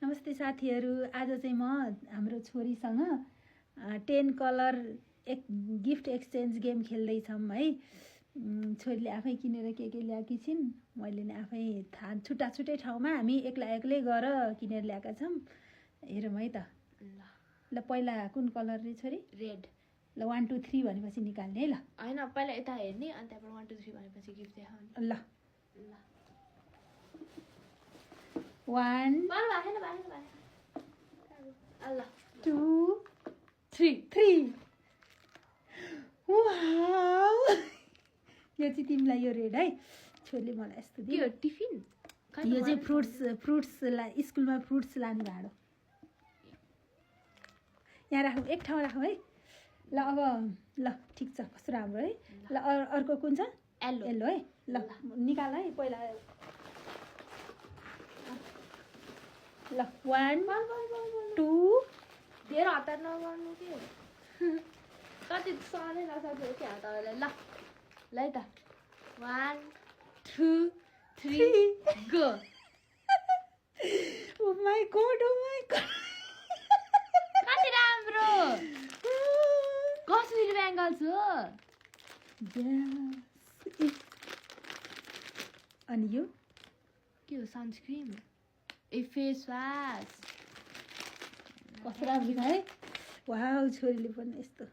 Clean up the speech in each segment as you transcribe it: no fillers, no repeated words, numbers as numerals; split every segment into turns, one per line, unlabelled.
नमस्ते साथीहरू, आज चाहिँ म हाम्रो छोरीसँग 10 कलर एक गिफ्ट एक्सचेन्ज गेम खेल्दैछौँ है। छोरीले आफै किनेर के ल्याएकी छिन्, मैले नि आफै छुट्टा छुट्टै ठाउँमा हामी एक्लै गएर किनेर ल्याएका छौँ। हेरौँ है त। ल पहिला कुन कलर रे छोरी?
रेड।
ल 1 2 3 भनेपछि निकाल्ने है। ल
हैन, पहिला यता हेर्ने अनि त्यहाँबाट 1 2 3 भनेपछि गिफ्ट देखाउने।
ल 1 2 3 वाउ यो चाहिँ तिमीलाई यो रेड है। छोरीले मलाई यस्तो दियो।
टिफिन
यो चाहिँ फ्रुट्स स्कुलमा फ्रुट्स लाने भाँडो। यहाँ राखौँ, एक ठाउँ राखौँ है। ल अब ल ठिक छ, कस्तो राम्रो है। ल अर्को कुन छ? येल्लो है। ल निकाल है पहिला। ल 1 2
धेरै हतार नगर्नु के कति साह्रै नसक्यो के हतारलाई। ल है त 1 2 3 गो।
ओ माय गॉड
कति राम्रो कश्मीरी बेङ्गल्स हो।
अनि यो
के हो? सनस्क्रिन, ए फेस वास।
कस्तो राम्रो छ है। वाउ, छोरीले पनि यस्तो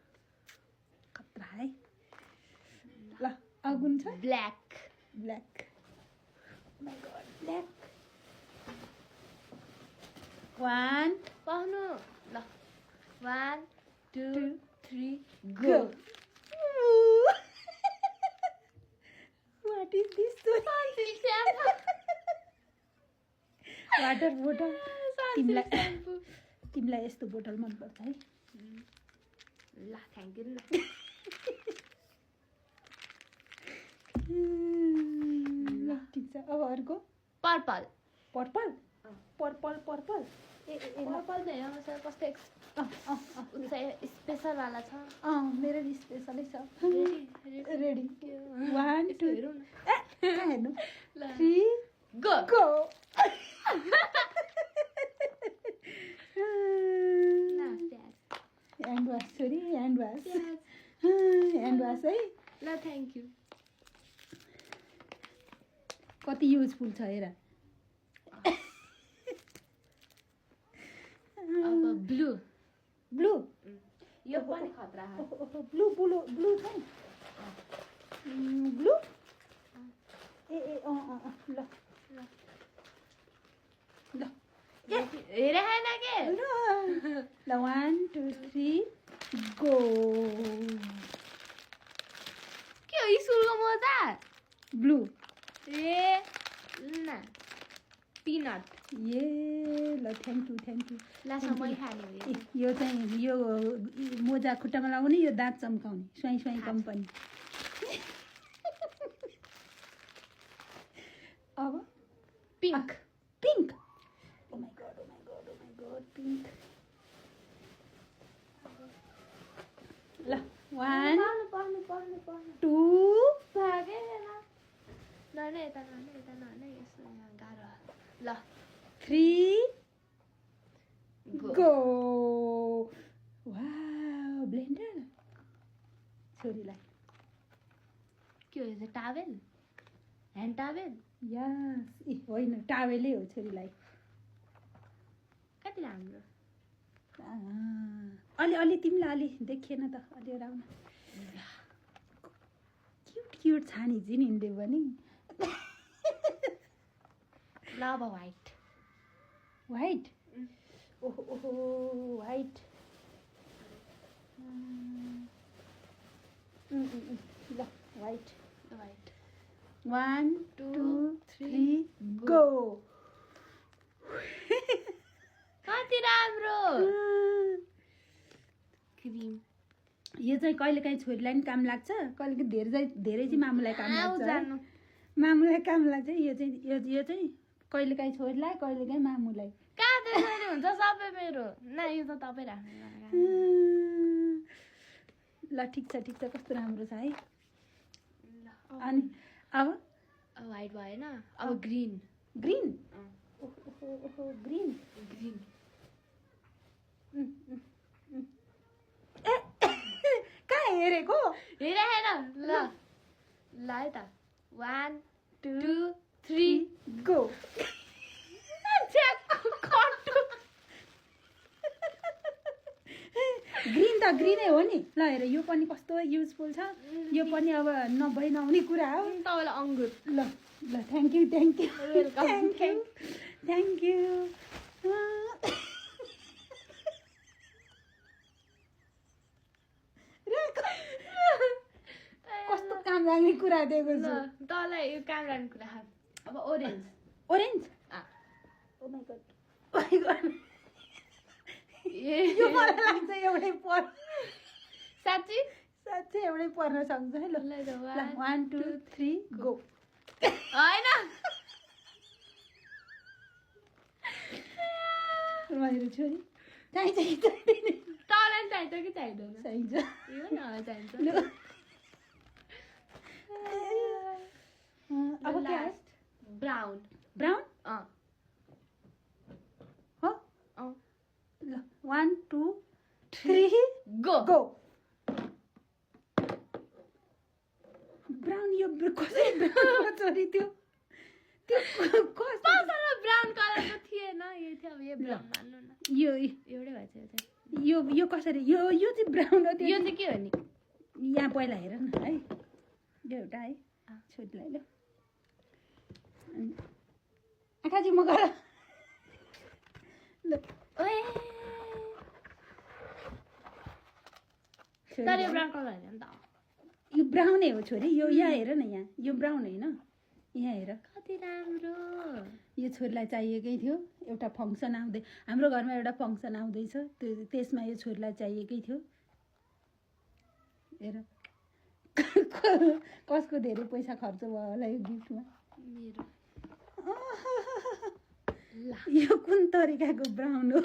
खतरा है। ल अगुन छ
ब्ल्याक।
My God black. 1
पाउनु। ल 1 2 3
go.
Go.
What is this? Water बोतल। तिमीलाई यस्तो बोतल मनपर्छ है।
ल थ्याङ्क यू।
ल ठिक छ। अब अर्को
पर्पल।
पर्पल पर्पल ए
पर्पल नै हो सर। कस्तो स्पेसल वाला छ।
मेरो स्पेसलै छ। रेडी
के
1 2
हेरौँ न।
हेर्नु।
ल
3
गो।
गो। ह्यान्ड वास छोरी, ह्यान्ड वास है।
ल थ्याङ्क यू।
कति युजफुल छ हेर।
अब ब्लू। यो पनि खतरा हो।
ब्लू छ नि। ब्लू ए ल
हेरे हैन के।
ल 1 2 3 गो।
के हो स्कुलको मोजा?
ब्लू
ए ल पिनट।
ए ल थ्याङ्क यू।
ला समय खाने हो।
यो चाहिँ यो मोजा खुट्टामा लगाउने, यो दाँत चम्काउने, स्वाई कम्पनी। अब
pink.
Oh my god pink. ल 1 2
भागे नने यता नने यसो गाह्रो। ल
3
गो।
Wow blender. छोरीलाई
के हो यो? Towel, hand towel.
यस। ए होइन, टावेलै हो छोरीलाई।
कति राम्रो।
अलि तिमीलाई अलि देखिएन त, अलि राउन। क्युट छानी चाहिँ हिँड्यो भने।
ल अब
व्हाइट। ओहो व्हाइट। ल व्हाइट 1 2 3 गो।
कति राम्रो। क्रिम।
यो चाहिँ कहिलेकाहीँ छोरीलाई नि काम लाग्छ, कहिलेकाहीँ धेरै चाहिँ मामुलाई काम लाग्छ। मामुलाई काम लाग्छ। यो चाहिँ कहिलेकाहीँ छोरीलाई, कहिलेकाहीँ मामुलाई।
कहाँ त्यसरी हुन्छ सबै मेरो। न यो त तपाईँ राख्नु।
ल ठिक छ। कस्तो राम्रो छ है। अनि अब
व्हाइट भएन, अब ग्रीन।
ओहो ग्रिन
ग्रिन
कहाँ हेरेको
हेर ल ल है त 1 2 3
गो ग्रिन त ग्रिनै हो नि ल हेर यो पनि कस्तो युजफुल छ यो पनि अब नभई नहुने कुरा हो
तपाईँलाई अङ्गुर
ल ल thank you
welcome
thank you कस्तो काम लाग्ने कुरा दिएको छु
तँलाई यो काम गर्ने कुरा अब orange
orange oh my god यो मलाई लाग्छ एउटै
साँच्ची
साँच्चै एउटै पर्न सक्छ है ल 1 2 3 गो
होइन
मेरो छोरी चाहिन्छ कि चाहिँदैन
तँलाई चाहिन्छ कि चाहिँदैन
चाहिन्छ
यो न चाहिन्छ
ल अब के
लास्ट ब्राउन
ब्राउन हो ल 1 2 3
गो
गो ब्राउन यो कसरी ब्राउन छोरी त्यो कस्तो
ब्राउन कलरको थिएन यो थियो अब यो ब्राउन मान्नु न
यो
एउटै भएछ
यो कसरी यो चाहिँ ब्राउन हो
यो चाहिँ के हो नि
यहाँ पहिला हेर न है यो एउटा है छोरीलाई ल आँखाजी म गर ल
ओए तर यो ब्राउन कलर होइन नि त
यो ब्राउनै हो छोरी यो यहाँ हेर न यहाँ यो ब्राउन होइन यहाँ हेर
कति राम्रो
यो छोरीलाई चाहिएकै थियो एउटा फङ्सन आउँदै हाम्रो घरमा एउटा फङ्सन आउँदैछ त्यसमा यो छोरीलाई चाहिएकै थियो हेर कसको धेरै पैसा खर्च भयो होला यो गिफ्टमा
मेरो
यो कुन तरिकाको ब्राउन हो